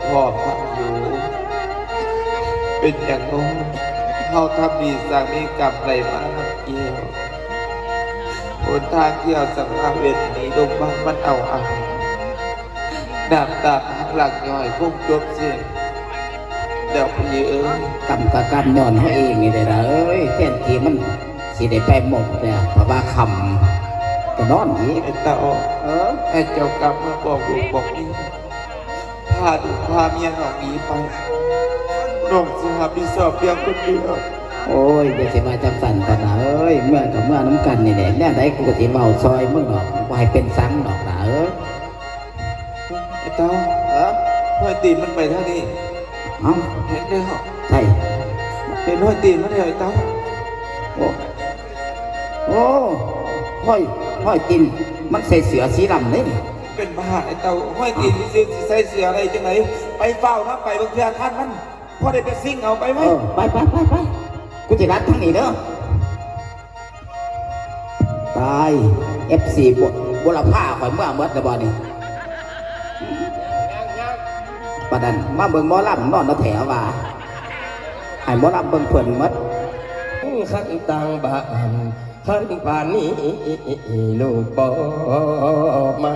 ພ້ອມທັງຢູ່ ເປັນຫຍັງເນາະ ເຮົາທຳດີສ້າງມີກຳໄຫຼມານຳແກ້ວ ຫົນທາງທີ່ເຮົາສາມາດເວັ້ນໜີລົງມາ ມັນເອົາອາ ນ້ຳຕາພັກຫຼັງຍ້ອຍຄົງຈົບສິ້ນແລ້ວພີ່ເອີຍ. ກຳກະກຳຍ້ອນເຮົາເອງນີ້ແຫຼະເອີຍ ແທນທີ່ມັນຊິໄດ້ໄປໝົດແລ້ວ ເພາະວ່າຄ່ຳກະນອນອີກ. ໄອ້ເຕົ້າ ເອີ ໃຫ້ເຈົ້າກັບມາບອກລູກບອກເມຍ ພາລູກພາເມຍນ້ອງໜີໄປ ນ້ອງຊິຮັບຜິດຊອບພຽງຄົນດຽວ. ໂອ້ຍ ຢ່າຊິວ່າຈັ່ງຊັ້ນ ຕາໜ້າເອີຍ ເມືອກະເມືອນຳກັນນີ້ແຫຼະ ແນວໃດກູກະຊິເວົ້າຊ່ອຍມຶງດອກ ບໍ່ໃຫ້ເປັນສັງດອກຫຼ້າເອີຍ. ໄອ້ເຕົ້າ ເອີ ຮອຍຕີນມັນໄປທາງນີ້. ເອົ້າ ເຫັນເດ້ເນາະ ໃສ? ເຫັນຮອຍຕີນມັນເດ້ໄອ້ເຕົ້າ. ໂອ້ ໂອ້ ຮອຍ ຮອຍຕີນມັນໃສ່ເສື້ອສີດຳເດ້. ເປັນບ້າໄອ້ເຕົ້າ ຮອຍຕີນຊື່ໆ ຊິໃສ່ເສື້ອໄດ້ຈັ່ງໃດ? ໄປຟ້າວນຳໄປເບິ່ງເທື່ອ ຄັນມັນພໍໄດ້ໄປຊິງເອົາ ໄປໄວ. ເອີ ໄປ ໄປ ໄປ ໄປ ກູຊິລັດທາງນີ້ເດີ. ຕາຍ ເອັຟຊີ ບຸ ບຸລະພາຂ້ອຍເມືອໝົດແລ້ວບໍ່ນີ້? ປານນັ້ນມາເບິ່ງໝໍລຳນອນນະແຖວວ່າ ໃຫ້ໝໍລຳເບິ່ງເພິ່ນໝົດ. ຄັນຕ່າງບ້ານ ຄັນປານນີ້ລູກບໍ່ມາ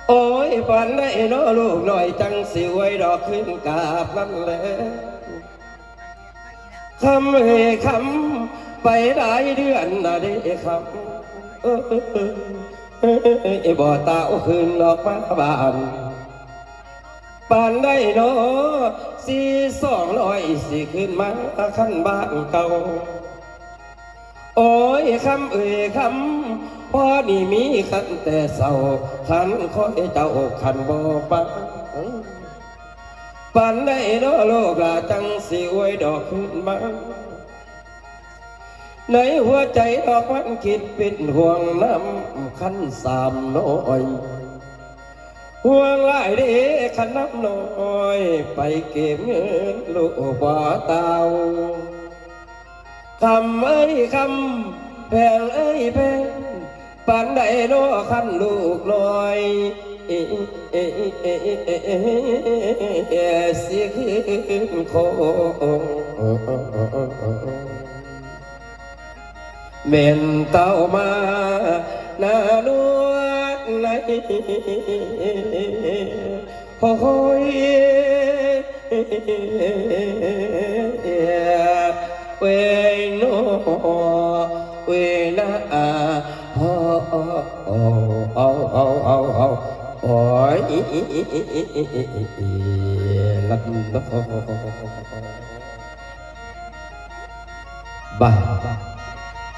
ໂອ້ຍ ປານໃດນໍລູກນ້ອຍ ຈັ່ງຊິອວຍດອກຄືນກາບນັ້ນແລ. ຄຳເອີຍຄຳ ໄປຫຼາຍເດືອນນະເດ້ຄຳ ເອີຍ ບໍ່ຕາວຄືນອອກມາບ້ານ ປານໃດນໍ ສີ່ສອງຮ້ອຍ ຊິຄືນມາຄັນບ້ານເກົ່າ. ໂອ້ຍ ຄຳເອີຍຄຳ ພໍນີ້ມີຄັນແຕ່ເຊົ້າ ຄັນຄອຍເຈົ້າຄັນບໍ່ຟັງ ປານໃດນໍລູກຫຼ້າ ຈັ່ງຊິອວຍດອກຄືນມາ ໃນຫົວໃຈດອກມັນຄິດເປັນຫ່ວງນຳຄັນສາມນ້ອຍ ຫ່ວງຫຼາຍເດ້ຄັນນຳນ້ອຍ ໄປເກັບເງິນລູກບໍ່ຕາວ. ຄຳເອີຍຄຳ ແພງເອີຍແພງ ປານໃດນໍຄັນລູກນ້ອຍ ຊິຄືນຄົງ ແມ່ນເຕົ້າມາໜ້ານວດໃນ ໂອ້ຍ ເວໂນ ເວນາ ໂອ້ ໂອ້ ໂອ້ຍ ລັດໂນ. ບ້າ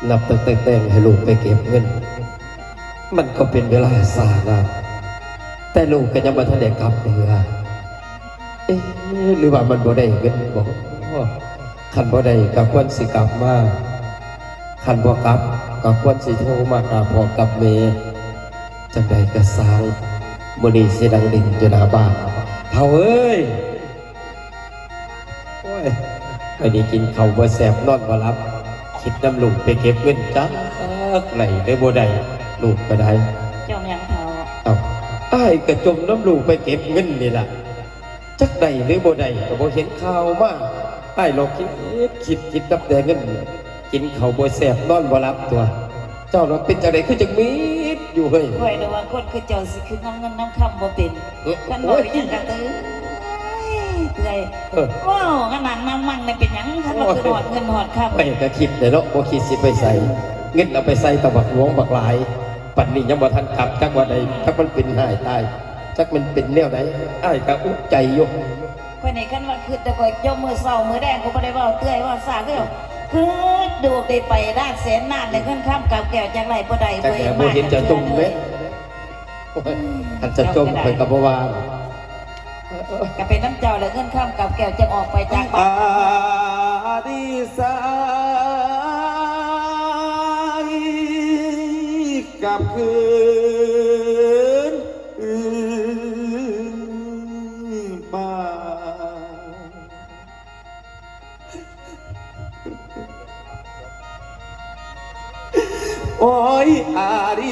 ນັບຕັ້ງແຕ່ແຕ່ງໃຫ້ລູກໄປເກັບເງິນ ມັນກໍເປັນເວລາຊ້ານານ ແຕ່ລູກກໍຍັງບໍ່ທັນໄດ້ກັບເທື່ອ. ເອ ຫຼືວ່າມັນບໍ່ໄດ້ເງິນບໍ? ຄັນບໍ່ໄດ້ກໍຄວນຊິກັບມາ ຄັນບໍ່ກັບກໍຄວນຊິໂທມາຫາພໍ່ກັບແມ່. ຈັ່ງໃດກໍຊ່າງ ມື້ນີ້ຊິນັ່ງຫຼິ້ນຢູ່ໜ້າບ້ານ ເຖົ້າເອີຍ. ໂອ້ຍ ໄປນີ້ກິນເຂົ້າບໍ່ແຊບນອນບໍ່ຫຼັບ ຄິດນຳລູກໄປເກັບເງິນ ຈັກໄດ້ຫຼືບໍ່ໄດ້ ລູກກໍໄດ້. ຈົ່ມຫຍັງເຖົ້າ? ເອົ້າ ອ້າຍກໍຈົ່ມນຳລູກໄປເກັບເງິນນີ້ລະ ຈັກໄດ້ຫຼືບໍ່ໄດ້ ກໍບໍ່ເຫັນຂ່າວມາ. ອ້າຍລອງຄິດ ຄິດ ຄິດນັບແຕ່ເງິນ ກິນເຂົ້າບໍ່ແຊບນອນບໍ່ຫຼັບຕົວະ. ເຈົ້າລະເປັນຈັ່ງໃດຄືຈັ່ງມິດຢູ່ເຮີ້ຍ? ຂ້ອຍລະວ່າຄົນຄືເຈົ້າຊິຄິດນຳເງິນນຳຄຳບໍ່ເປັນ. ເອີ ຄັນເວົ້າອີ່ຫຍັງກະເຕີຍ ເອີ ເວົ້າກະນັ່ງນຳມັນແຫຼະ ເປັນຫຍັງຄັນວ່າ ໂອ້ຍ ຄືຮອດເງິນຮອດຄຳ? ຂ້ອຍກະຄິດແຫຼະເນາະ ບໍ່ຄິດຊິໄປໃສ ເງິນເອົາໄປໃສ່ຕະບັກຫຼວງບັກຫຼາຍ ປານນີ້ຍັງບໍ່ທັນກັບ ຈັກວ່າໃດ ຈັກມັນເປັນຮ້າຍຕາຍ ຈັກມັນເປັນແນວໃດ ອ້າຍກະອຸກໃຈຢູ່. ຂ້ອຍນີ້ຄັນວ່າຄິດແຕ່ຂ້ອຍຈົ່ມມື້ເຊົ້າມື້ແລງ ກໍບໍ່ໄດ້ເວົ້າເຕືອຍເວົ້າສາຄື ຄືດູກໄດ້ໄປລ້ານແສນລ້ານ ໄດ້ເງິນຄຳກາບແກ້ວ ຈັກໄດ້ບໍ່ໄດ້ ຈັກແລ້ວບໍ່ເຫັນເຈົ້າຈົ່ມເດ້. ໂອ້ຍ ຄັນຈະຈົ່ມຂ້ອຍກໍບໍ່ວ່າ ກໍເປັນນຳເຈົ້າແຫຼະ ເງິນຄຳກາບແກ້ວ ຈະອອກໄປຈາກບ້ານ. ອາດີສາຍກັບຄືນ ອືມ ມາ ໂອ້ຍ ອາລິ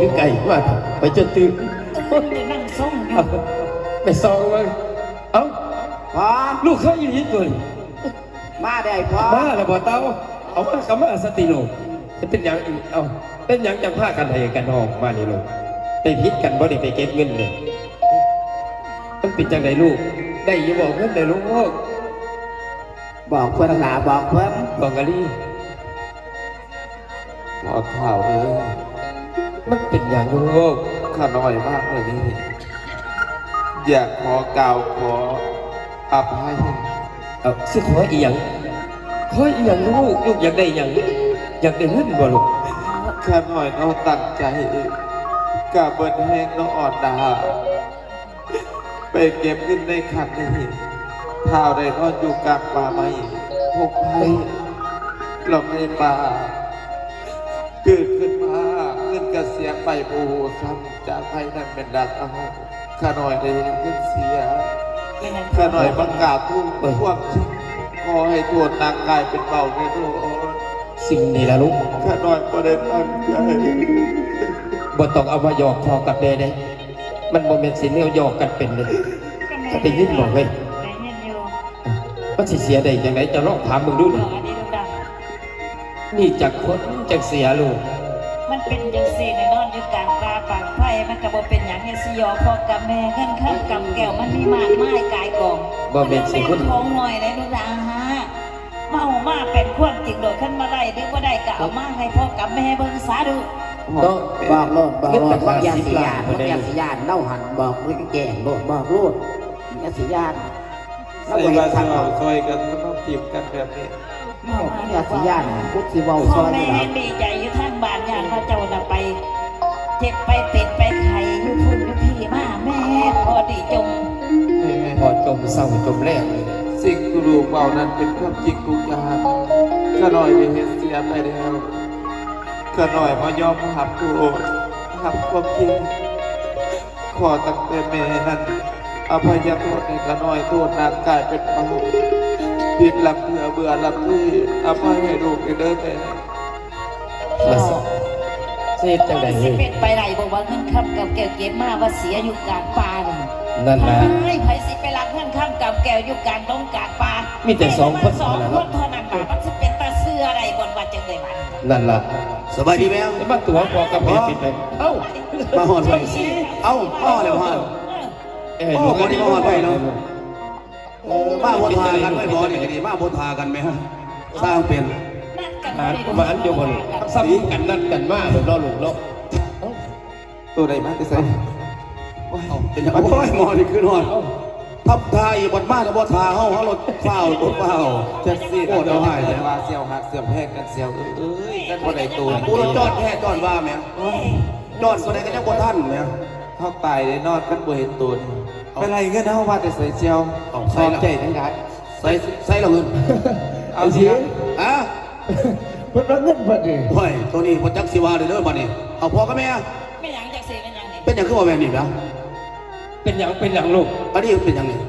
ຄືໄກມາ ໄປຈົນຕື່ນ ເອີ ໄດ້ນັ່ງຊົມຢູ່ ເອົາ ໄປສ່ອງເບິ່ງ ເອົ້າ ພໍ່ ລູກເຂົາອີ່ຫຼີຕົວນີ້ ມາໄດ້ພໍ່ ມາແລ້ວບໍ່ເຕົ້າ? ເອົາມາກໍມາສະຕິລູກ ເປັນຫຍັງອີກ? ເອົ້າ ເປັນຫຍັງຈັ່ງພາກັນໄຫ້ກັນຮ້ອງມານີ້ລູກ? ໄປຜິດກັນບໍ່ໄດ້ໄປເກັບເງິນນີ້? ມັນເປັນຈັ່ງໃດລູກ? ໄດ້ຢູ່ບໍ່ເງິນນະລູກ? ບອກເພິ່ນຫຼ້າ ບອກເພິ່ນ ບອກກະລີ. ພໍ່ທ້າວເອີຍ ມັນເປັນຫຍັງລູກ? ຂ້ານ້ອຍມາມື້ນີ້ ຢາກຂໍກ່າວຂໍອະໄພ. ເອົ້າ ຊິຂໍອີ່ຫຍັງ? ຂໍອີ່ຫຍັງລູກ? ລູກຢາກໄດ້ຫຍັງ? ຢາກໄດ້ເງິນບໍ່ລູກ? ຂ້ານ້ອຍເນາະ ຕັ້ງໃຈ ກະເບິດແຮງເນາະ ອ່ອນດາ ໄປເກັບເງິນໃນຄັນນີ້ ທ້າວໄດ້ນອນຢູ່ກາງປ່າໄມ້ ພົບໄພ ລະໄຟປ່າ ຕື່ນຂຶ້ນມາ ເງິນກະເສຍໄປບໍ່ຮູ້ຊ້ຳ ຈາກໄພນັ້ນແມ່ນລັກເອົາ ຂ້ານ້ອຍໄດ້ເຮັດເງິນເສຍ ຂ້ານ້ອຍມາກາບທູນຄວາມຈິງ ຂໍໃຫ້ໂທດໜັກກາຍເປັນເບົາແດ່ໂລດ. ສິ່ງນີ້ລະລູກ ຂ້ານ້ອຍບໍ່ໄດ້ຕັ້ງໃຈ. ບໍ່ຕ້ອງເອົາມາຫຍອກພໍ່ກັບແມ່ເດ້. ມັນບໍ່ແມ່ນຊິແນວຫຍອກກັນເປັນເດ້. ເຈົ້າໄດ້ຍິນບໍ່ເວີຍ? ໄດ້ຍິນຢູ່. ມັນຊິເສຍໄດ້ຈັ່ງໃດ? ເຈົ້າລອງຖາມເບິ່ງດູນີ້. ເວົ້າອັນນີ້ດູດາ. ມີຈັກຄົນຈັກເສຍລູກ? ມັນເປັນຈັ່ງຊີ້ແນ່ນອນ. ກາງປ່າປາກໄພ ມັນກໍບໍ່ເປັນຫຍັງ ຢ່າຊິຫຍໍ້ພໍ່ກັບແມ່. ເງິນຄຳກຳແກ້ວມັນມີມາກມາຍກາຍກອງ ບໍ່ແມ່ນຊິ ມັນບໍ່ແມ່ນຂອງໜ້ອຍເດ້ລູກຫຼານ. ເວົ້າມາເປັນຄວາມຈິງໂລດ ຄັນວ່າໄດ້ຫຼືບໍ່ໄດ້ກໍເອົາມາໃຫ້ພໍ່ກັບແມ່ເບິ່ງຊະດູ. ເນາະ ບອກໂລດ ບອກໂລດ ເງິນຕັ້ງຫ້າສິບລ້ານ ບໍ່ຢາກຊິຢ້ານ ບໍ່ຢາກຊິຢ້ານ ເຮົາຫັ້ນບອກແຈ້ງໂລດ ບອກໂລດ ຢ່າຊິຢ້ານ. ໃສ່ວ່າຊິເວົ້າຊ່ອຍກັນ ມາຖີບກັນແບບນີ້ ເວົ້າມາ ຢ່າຊິຢ້ານ ກຸດຊິເວົ້າຊ່ອຍ. ພໍ່ແມ່ແຮ່ງດີໃຈຢູ່ທາງບ້ານ ຢ້ານວ່າເຈົ້ານະໄປເຈັບໄປເປັນໄປໄຂ້ຢູ່ພຸ້ນຢູ່ພີມາ. ແມ່ນ ພໍ່ນີ້ຈົ່ມ ແມ່ນ ພໍ່ຈົ່ມເຊົາຈົ່ມແລງ. ສິ່ງທີ່ລູກເວົ້ານັ້ນເປັນຄວາມຈິງທຸກຢ່າງ. ຂ້ານ້ອຍໄດ້ເຮັດເສຍໄປແລ້ວ. ຂ້ານ້ອຍມາຍອມຮັບໂທດ ຮັບຄວາມຈິງ. ຂໍຕັ້ງແຕ່ແມ່ນັ້ນອະໄພຍະໂທດໃຫ້ຂ້ານ້ອຍ. ໂທດນັ້ນກາຍເປັນເບົາ ຜິດລຳເທື່ອເບື່ອລຳທີ ອະໄພໃຫ້ລູກເດີແມ່. ລະຊິເຮັດຈັ່ງໃດ ມັນຊິເປັນໄປໄດ້ບໍ່ວ່າເງິນຄຳກຳແກ້ວເກັບມາວ່າເສຍຢູ່ກາງປ່ານີ້? ນັ້ນລະ ໃຜ ໃຜຊິໄປລັກເງິນຄຳກຳແກ້ວຢູ່ກາງດົງກາງປ່າ? ມີແຕ່ສອງຄົນເທົ່ານັ້ນ ສອງຄົນເທົ່ານັ້ນລະ ມັນຊິເປັນຕາເຊື່ອໄດ້ບໍ່ ວ່າຈັ່ງໃດວະ? ນັ້ນລະ ສະບາຍດີແມວ ມາຕົວະພໍ່ກັບແມ່ ເອົ້າ ມາຮອດໄວ ເອົ້າ ມາຮອດແລ້ວ ເອີ ເອີ ມາຮອດໄວເນາະ ມາຮອດໄວເນາະ ມາຮອດໄວເນາະ. ເອີ ມາບໍ່ຖ້າກັນໄວ້ບໍ່ນີ້ ມາບໍ່ຖ້າກັນແມ່ ຊ່າງເປັນ ນັດກັນ ມາອັນດຽວບໍ່ນີ້ ຊ້ຳກັນນັດກັນມາໂລດເນາະລູກເນາະ. ໂຕໃດມາແຕ່ໃສ? ໂອ້ຍ ເປັນຫຍັງ? ໂອ້ຍ ໝໍນີ້ຄືນອນ ທຳທ່າອີກ ບັດມາແລ້ວບໍ່ຖ້າເຮົາ ເຮົາໂລດຟ້າວ ໂລດຟ້າວ ຈັກຊີ້ ໂອ້ ເອົາໃຫ້ແລ້ວ ວ່າສ່ຽວຮັກສ່ຽວແພງກັນສ່ຽວເອີຍ ກັນບໍ່ໄດ້ໂຕນີ້ ກູໂລດຈ້ອນແທ້ຈ້ອນວ່າແມ່ ໂອ້ຍ ຈ້ອນປານໃດກໍຍັງບໍ່ທັນແມ່ ເຮົາຕາຍໄດ້ນອນກັນບໍ່ເຫັນໂຕນີ້. ໄປໄລ່ເງິນເຮົາມາແຕ່ໃສສ່ຽວ? ເອົາ ຂອບໃຈທັງຫຼາຍ. ໃສ ໃສລະເງິນ? ເອົາຊິ ຮະ? ເພິ່ນວ່າເງິນເພິ່ນເດ້. ໂອ້ຍ ໂຕນີ້ບໍ່ຈັກຊິວ່າເລີຍເດີບັດນີ້. ເອົາພໍ່ກັບແມ່ ແມ່ນຫຍັງຈັ່ງຊີ້ ແມ່ນຫຍັງນີ້? ເປັນຫຍັງຄືເວົ້າແບບນີ້ລະ? ເປັນຫຍັງ ເປັນຫຍັງລູກ? ອັນນີ້ເປັນຫຍັງນີ້?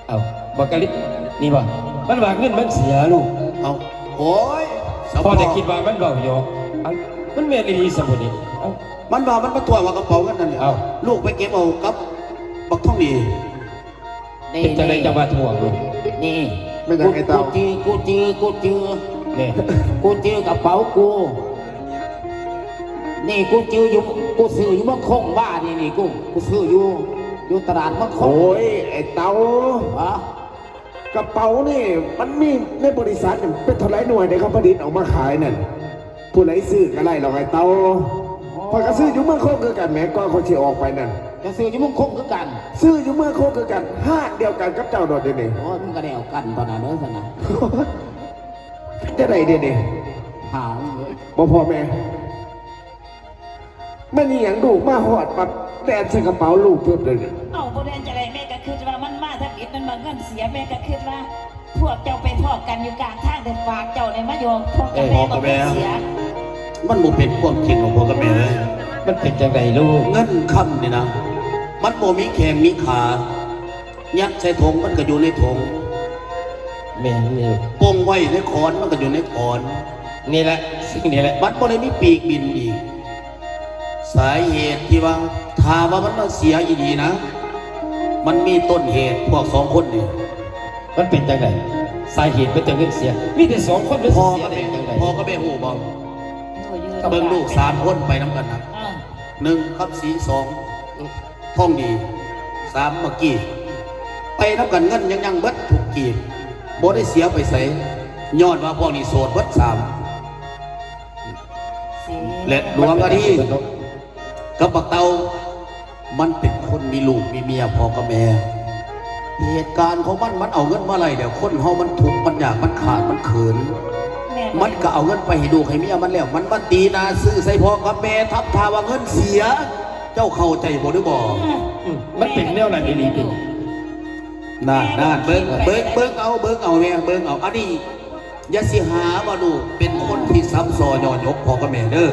ເອົາ ບັກກະລິ ນີ້ບໍ່? ມັນວ່າເງິນມັນເສຍລູກ. ເອົາ ໂອ້ຍ ພໍ່ຈະຄິດວ່າມັນເວົ້າຫຍອກ. ເອົ້າ ມັນແມ່ນອີ່ຫຼີຊະບໍ່ນີ້? ເອົ້າ ມັນວ່າມັນມາທວງວ່າກະເປົາເງິນນັ້ນນີ້. ເອົ້າ ລູກໄປເກັບເອົາກັບບັກທອງດີ. ນີ້ ເປັນຈັ່ງໃດຈັ່ງວ່າທວງລູກ? ນີ້ ແມ່ນຫຍັງໄອ້ເຕົ້າ? ກູຈື່ ກູຈື່ ກູຈື່ ນີ້ ກູຈື່ກະເປົາກູ. ນີ້ ກູຈື່ຢູ່ ກູຊື້ຢູ່ເມືອງຄົງວ່ານີ້ ນີ້ ກູ ກູຊື້ຢູ່ ຢູ່ຕະຫຼາດເມືອງຄົງ. ໂອ້ຍ ໄອ້ເຕົ້າ ຮະ? ກະເປົານີ້ມັນມີໃນບໍລິສັດນີ້ເປັນເທົ່າໃດໜ່ວຍເດ້ ເຂົາຜະລິດອອກມາຂາຍນັ້ນ. ຜູ້ໃດຊື້ກໍໄດ້ດອກໄອ້ເຕົ້າ. ຂ້ອຍກໍຊື້ຢູ່ເມືອງຄົງຄືກັນແໝ ກ່ອນຂ້ອຍຊິອອກໄປນັ້ນ. ເຈົ້າຊື້ຢູ່ເມືອງຄົງຄືກັນ? ຊື້ຢູ່ເມືອງຄົງຄືກັນ ຮ້ານດຽວກັນກັບເຈົ້າດອກດຽວນີ້. ໂອ້ຍ ມັນກໍແນວກັນປານນັ້ນເດີຊັ້ນນະ. ເປັນຈັ່ງໃດດຽວນີ້? ຫາເອີຍ ບໍ່ພໍ່ແມ່ ແມ່ນອີ່ຫຍັງລູກມາຮອດປັບແລ່ນໃສ່ກະເປົາລູກປຶບເລີຍນີ້? ເອົ້າ ບໍ່ແລ່ນຈັ່ງໃດ ແມ່ກໍຄິດວ່າມັນມາທຳອິດ ມັນວ່າເງິນເສຍ ແມ່ກໍຄິດວ່າ ພວກເຈົ້າໄປພໍ້ກັນຢູ່ກາງທາງ ໄດ້ຝາກເຈົ້າໄດ້ມາຢອກພໍ່ກັບແມ່ ເອີ ບໍ່ເສຍ. ມັນບໍ່ເປັນຄວາມຈິງດອກພໍ່ກັບແມ່ເອີຍ. ມັນເປັນຈັ່ງໃດລູກ? ເງິນຄຳນີ້ນະ ມັນບໍ່ມີແຂ້ງມີຂາ ຍັດໃສ່ຖົງມັນກໍຢູ່ໃນຖົງ. ແມ່ນແລ້ວ. ປົງໄວ້ໃນຂອນມັນກໍຢູ່ໃນຂອນ. ນີ້ແຫຼະ ສິ່ງນີ້ແຫຼະ. ມັນບໍ່ໄດ້ມີປີກບິນອີກ. ສາເຫດທີ່ວ່າ ຖ້າວ່າມັນມາເສຍອີ່ຫຼີນະ ມັນມີຕົ້ນເຫດພວກສອງຄົນນີ້. ມັນເປັນຈັ່ງໃດ? ສາເຫດມັນຈັ່ງເງິນເສຍ ມີແຕ່ສອງຄົນ ມັນຊິເສຍໄດ້ຈັ່ງໃດ? ພໍ່ກັບແມ່ຮູ້ບໍ່? ເບິ່ງລູກສາມຄົນໄປນຳກັນນະ. ເອີ ໜຶ່ງ ຄຳສີ ສອງ ທອງດີ ສາມ ມັກກີ້ ໄປນຳກັນ ເງິນຍັງຍັງເບິດທຸກກີບ ບໍ່ໄດ້ເສຍໄປໃສ ຍ້ອນວ່າພວກນີ້ໂສດເບິດສາມ. ແລະ ຫຼວງອະດີກັບບັກເຕົ່າ ມັນເປັນຄົນມີລູກມີເມຍ ພໍ່ກັບແມ່. ເຫດການຂອງມັນ ມັນເອົາເງິນມາໄລ່ແລ້ວ ຄົນເຮົາມັນທຸກ ມັນຍາກ ມັນຂາດ ມັນເຂີນ. ແມ່ນ ມັນກໍເອົາເງິນໄປໃຫ້ລູກໃຫ້ເມຍມັນແລ້ວ ມັນມາຕີໜ້າຊື່ໃສ່ພໍ່ກັບແມ່ ທຳທ່າວ່າເງິນເສຍ. ເຈົ້າເຂົ້າໃຈບໍ່ ຫຼືບໍ່? ອືມ ມັນເປັນແນວນັ້ນອີ່ຫຼີຕິ? ນັ້ນ ນັ້ນ ເບິ່ງ ເບິ່ງ ເບິ່ງເອົາ ເບິ່ງເອົາແມ່ ເບິ່ງເອົາ. ອັນນີ້ຢ່າຊິຫາວ່າລູກເປັນຄົນທີ່ຊຳຊໍຍໍຍົກພໍ່ກັບແມ່ເດີ.